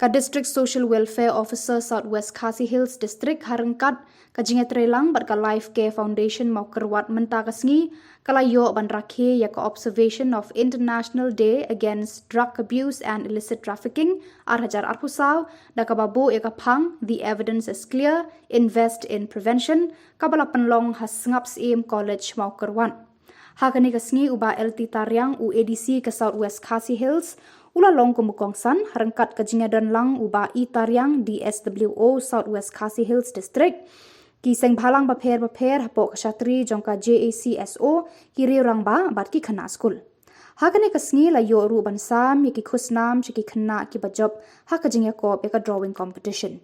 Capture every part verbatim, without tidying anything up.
District Social Welfare Officer, South West Khasi Hills District, ha ryngkat ka jingïatreilang bad ka Life Care Foundation Mawkyrwat mynta ka sngi, ka la ïoh ban rakhe ïa ka Observation of International Day Against Drug Abuse and Illicit Trafficking, ar hajar arphew saw, da kaba buh ïa ka phang The Evidence is Clear, Invest in Prevention, kaba la pynlong ha Sngap Syiem College Mawkyrwat. Ha kane ka sngi u Bah L T Tariang, u A D C ka South West Khasi Hills, u la long kum u kongsan ha ryngkat ka jingïadon lang u Bah E Tariang, D S W O South West Khasi Hills District, ki seng bhalang bapher bapher hapoh ka shatri jong ka J A C S O, ki riew rangbah bad ki khynnah skul. Ha kane ka sngi la ïoh ruh ban sam ïa ki khusnam sha ki khynnah kiba jop ha ka jingïakob ïa ka drawing competition.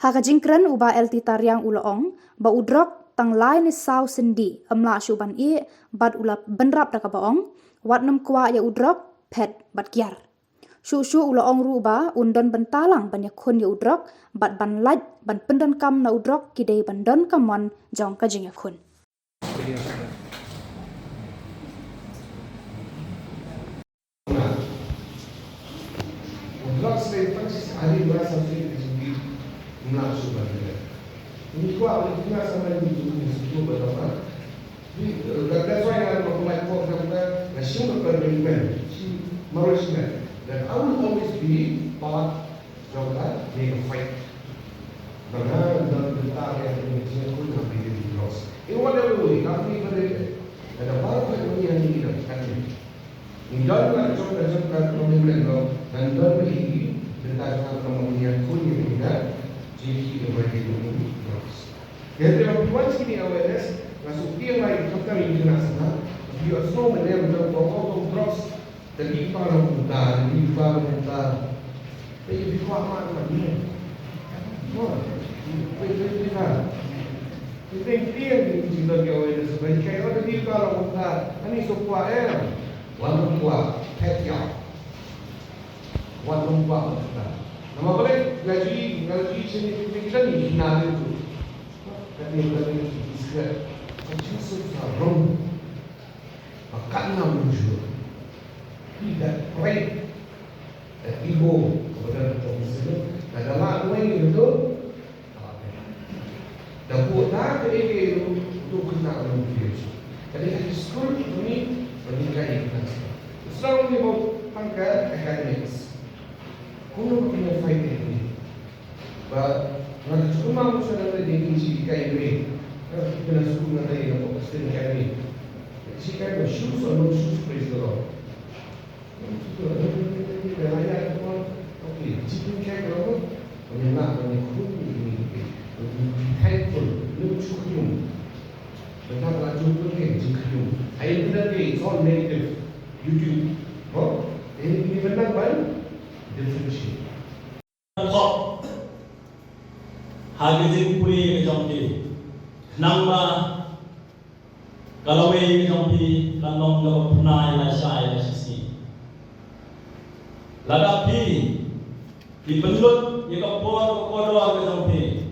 Ha ka jingkren u Bah L T Tariang u la ong ba u drok tang lai ne saw sien dih ym lah shuh ban ïeh, bad u la bynrap da kaba ong, wat nym kwah ïa u drok, phet bad kiar. Shuh shuh u la ong ruh ba un don bynta lang ban ïakhun ïa u drok, bad ban lait ban pyndonkam na u drok ki dei ban don ka mon jong ka jingïakhun. Drugs lei pynshai ari ba sa fi ka jingbi mla su ba ni. Ni kwa ni kina sa mai ni tu ni su ba ta ma. Ni, that, that's why I have my four example, na shim ba permanent. Shi maro shi na. That I will always be part jong ka, make a fight. Ba nga don bynta ïa ka jingïakhun ha bynta drugs. In whatever way, ka ni ba dei. Ka da ba ka ni ïa ni ka ni. Ngi don ka jong ka jong ka commitment ba ngan don ba ïa ki bynta jong ka ba ngi ïakhun ïa ka jingïakhun ïa ka drugs. Ïa ka ba wan sini awareness, nga suk ïa ngai ka kata ïa ka na sana, ïa so mane ba drugs. Tadi para muda, tadi para muda. Tadi di kuat mak mak ni. Wah, tadi tadi na. Tadi tadi yang di sini lagi awal itu sebagai kayak ada di para muda. Ani so kuat eh. Wan kuat, pet ya. Wan kuat muda. Nama boleh ngaji ngaji sini kita ni hina itu. Tadi tadi sikit. Macam sekarang. Ba katno mynjur. Phi da pride, da ego, ba da ka pom sene, da da la wei ruh. Da buh da ka ego ruh, tu kena ruh. Ka dei ka skul ni, ba ni ka ego. Selalu ni ba pangkat academics. Kumno ba kena fight ni. Ba nga ka shu kumba nga shu dang dei ki shi kai me. Nga shu kena shu kumba dei na pok stin kai me. Shi kai me, shoes or no shoes, praise the Lord. Okay, shi kai me. Ba nga na ba nga khun ni ni. Be thankful. Ni shu khun. Ba nga ba ju khun ni ji khun. Ai ni da dei, it's all negative. YouTube. Ho? Ini ini benar ban differentiate. Khop ha ka jingpule ka jong phi. Khnang ba ka lawei ka jong phi kan long kaba pynai lashai lashisngi. Lada phi phi pynlut ïa ka por ka kordor ka jong phi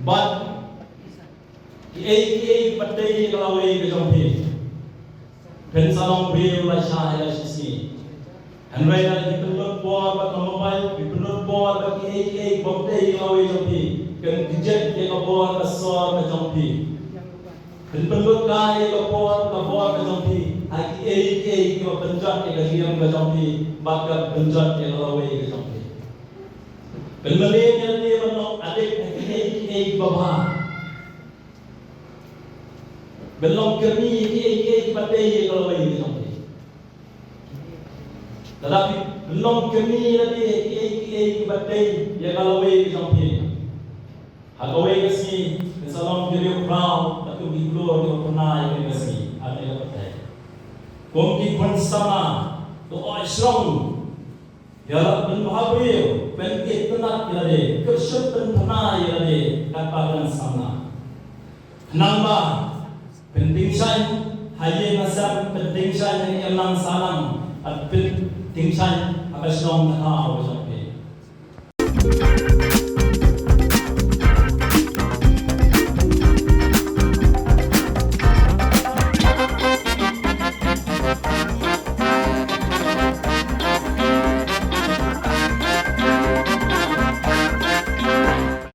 bad kiei kiei pat dei ïa ka lawei ka jong phi. Phin sa long briew lashai lashisngi. Hynrei lada phi pynlut por bad ka mobile, phi pynlut por bad kiei kiei bym dei ïa ka lawei jong phi, kan kjit ïa ka bor ka sor ka jong phi. Phin pynlut kai ïa ka bor ka bor ka jong phi ha kiei kiei kiba pynjot ïa ka niam ka jong phi bad ka pynjot ïa ka lawei ka jong phi. Phin mlien ïa lade ban long adik ha kiei kiei kiba bha. Ban long kyrni ïa kiei kiei kiba dei ïa ka lawei ka jong phi. Lada phi ban long kyrni ïa lade ïa kiei kiei kiba dei ïa ka lawei ka jong phi, ha kawei ka sngi phin sa long ki riew khraw bad kum ki klur kiba pynai ïa kawei ka sngi ha kane ka pyrthei. Kum ki khun samla, to oi shrong. Ïa la pynbha briew, pynkit pynnat ïa lade, kyrshan pynphna ïa lade, katba kan samla. Khnang ba pyntyngshaiñ ha ïing ha sem, pyntyngshaiñ ha ïing nang sanang, bad pyntyngshaiñ ha ka shnong ka thaw.